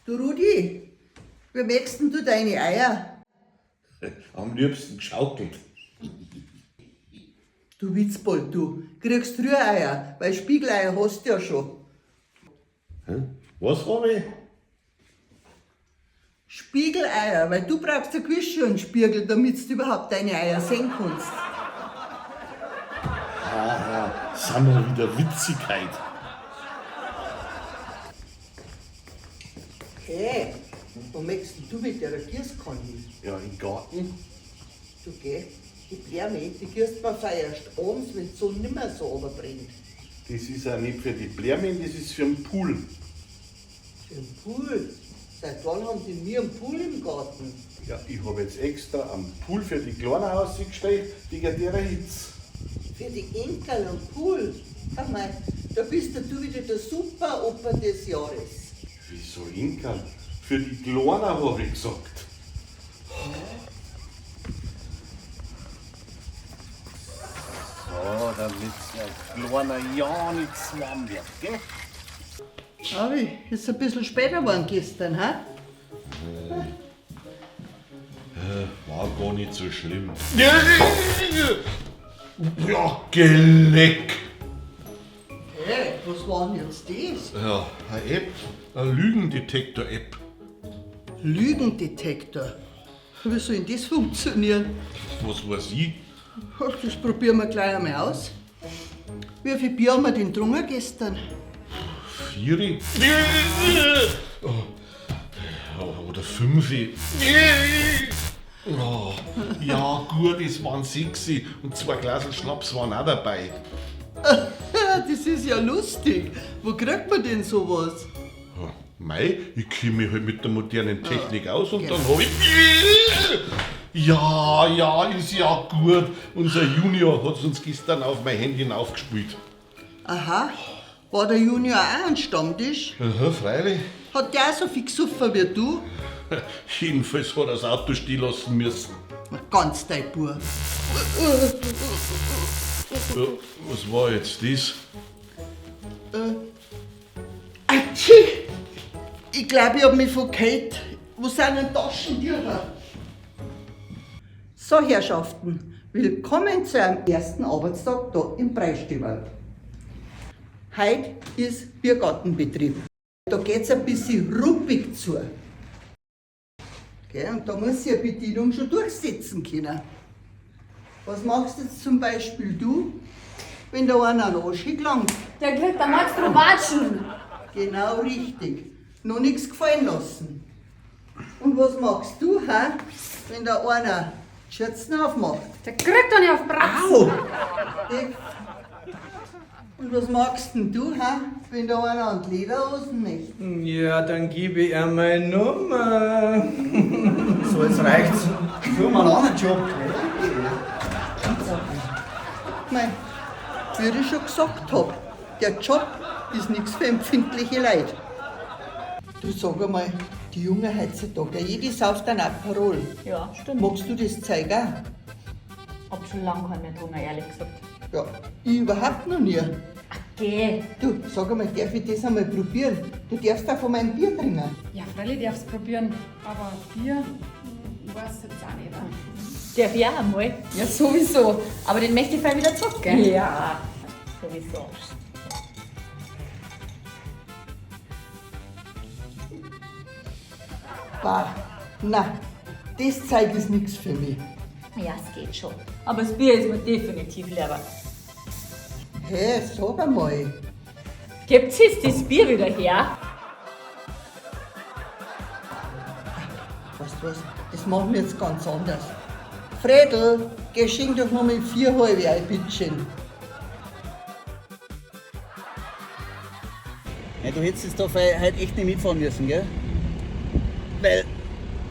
Du Rudi, wie möchtest denn du deine Eier? Am liebsten geschaukelt. Du Witzbold, du kriegst Rühreier, weil Spiegeleier hast du ja schon. Hä? Was hab ich? Spiegeleier, weil du brauchst ja gewiss schon einen Spiegel, damit du überhaupt deine Eier sehen kannst. Haha, sind wir wieder Witzigkeit. Hey, wo möchtest denn du mit der Gießkanne hin? Ja, im Garten. Du geh, die Blärme, die gießt man feierst abends, wenn die Sonne nimmer so runterbrennt. Das ist auch nicht für die Blärmen, das ist für den Pool. Für den Pool? Seit wann haben denn wir einen Pool im Garten? Ja, ich hab jetzt extra einen Pool für die Kleinen ausgestellt, wegen der Hitze. Für die Enkel einen Pool? Ach mei, da bist ja du wieder der Super-Opa des Jahres. Wieso Enkel? Für die Kleinen hab ich gesagt. So, damit der Kleiner ja nicht zu warm wird, gell? Abi, ist ein bisschen später geworden gestern, hä? War gar nicht so schlimm. Ja, Geleck! Hey, was war denn jetzt das? Ja, eine App, eine Lügendetektor-App. Lügendetektor. Wie soll denn das funktionieren? Was weiß ich? Ach, das probieren wir gleich einmal aus. Wie viel Bier haben wir denn getrunken gestern? Vieri? Oh, oder fünfi. Oh, ja, gut, es waren sechs und zwei Glasel Schnaps waren auch dabei. Das ist ja lustig. Wo kriegt man denn sowas? Ja, mei, ich kenne mich halt mit der modernen Technik aus und genau. dann hab ich. Ja, ja, ist ja gut. Unser Junior hat's uns gestern auf mein Handy hinaufgespielt. Aha, war der Junior auch ein Stammtisch? Aha, freilich. Hat der auch so viel gesoffen wie du? Jedenfalls hat er das Auto stehen lassen müssen. Na, ganz dein Bub. Ja, was war jetzt das? Atschi! Ich glaube, ich hab mich verkehrt. Wo sind denn Taschentücher? So, Herrschaften, willkommen zu eurem ersten Arbeitstag da im Breistüberl. Heute ist Biergartenbetrieb. Da geht's ein bisschen ruppig zu. Gell, und da muss sich eine Bedienung schon durchsetzen können. Was machst jetzt zum Beispiel du, wenn da einer an den Arsch gelangt? Der kriegt am Max Watschen. Genau richtig. Noch nichts gefallen lassen. Und was machst du, hä, wenn da einer die Schürzen aufmacht? Der kriegt doch nicht auf Bratzen. Au! Und was magst denn du, hä, wenn da einer an die Lederhosen möchte? Ja, dann gebe ich ihm meine Nummer. So, jetzt reicht's. Ich suche mal einen anderen Job. Mei, wie ich schon gesagt hab, der Job ist nichts für empfindliche Leute. Du sag einmal, die Jungen heutzutage, jede sauft ein Aperol. Ja, stimmt. Magst du das Zeug auch? Hab schon lange keinen mehr getrunken, ehrlich gesagt. Ja, ich überhaupt noch nie. Ach, geh. Du, sag einmal, darf ich das einmal probieren? Du darfst auch von meinem Bier trinken. Ja, freilich darf's probieren, aber Bier, weiß jetzt auch nicht. Darf ich auch einmal? Ja, sowieso. Aber den möchte ich gleich wieder zurück, gell? Ja, sowieso. Bah, na, das Zeug ist nichts für mich. Ja, es geht schon. Aber das Bier ist mir definitiv lieber. Hä, sag einmal. Gebt jetzt das Bier wieder her? Weißt du was, das machen wir jetzt ganz anders. Fredel, geh schenk doch noch mal vier halbe ein, bitteschön. Ja, du hättest jetzt da heute echt nicht mitfahren müssen, gell? Weil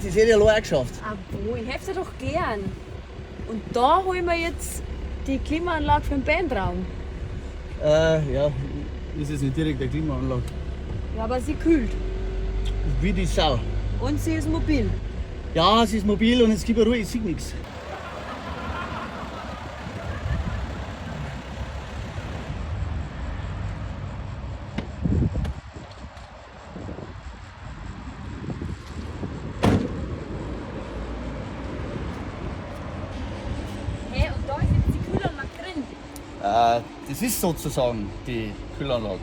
das hätte ich allein auch geschafft. Abo, ich helfe dir doch gern. Und da holen wir jetzt die Klimaanlage für den Bandraum. Ja, ist jetzt nicht direkt eine Klimaanlage. Ja, aber sie kühlt. Wie die Sau. Und sie ist mobil. Ja, sie ist mobil und jetzt gib ihr Ruhe, ich sehe nichts. Das ist sozusagen die Kühlanlage.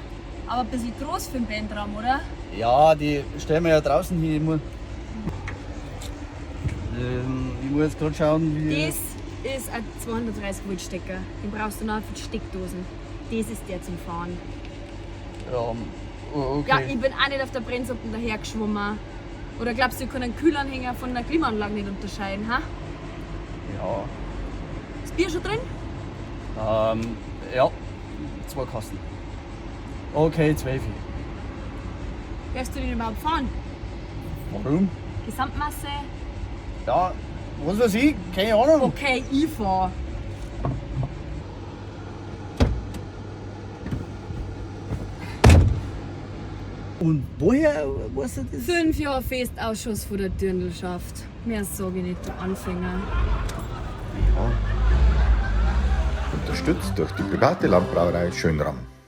Aber ein bisschen groß für den Bandraum, oder? Ja, die stellen wir ja draußen hin. Ich muss jetzt gerade schauen, wie. Das ist ein 230 Volt Stecker. Den brauchst du noch für die Steckdosen. Das ist der zum Fahren. Ja, okay. Ja, ich bin auch nicht auf der Brennsuppe dahergeschwommen. Oder glaubst du, ich kann einen Kühlanhänger von einer Klimaanlage nicht unterscheiden, ha? Ja. Ist Bier schon drin? Ja, zwei Kasten. Okay, 12. Darfst du den überhaupt fahren? Warum? Gesamtmasse? Ja, was weiß ich, keine Ahnung. Okay, ich fahr. Und woher weißt du das? 5 Jahre Festausschuss von der Dirndlschaft. Mehr sag ich nicht, du Anfänger. Ja. Unterstützt durch die private Landbrauerei Schönram.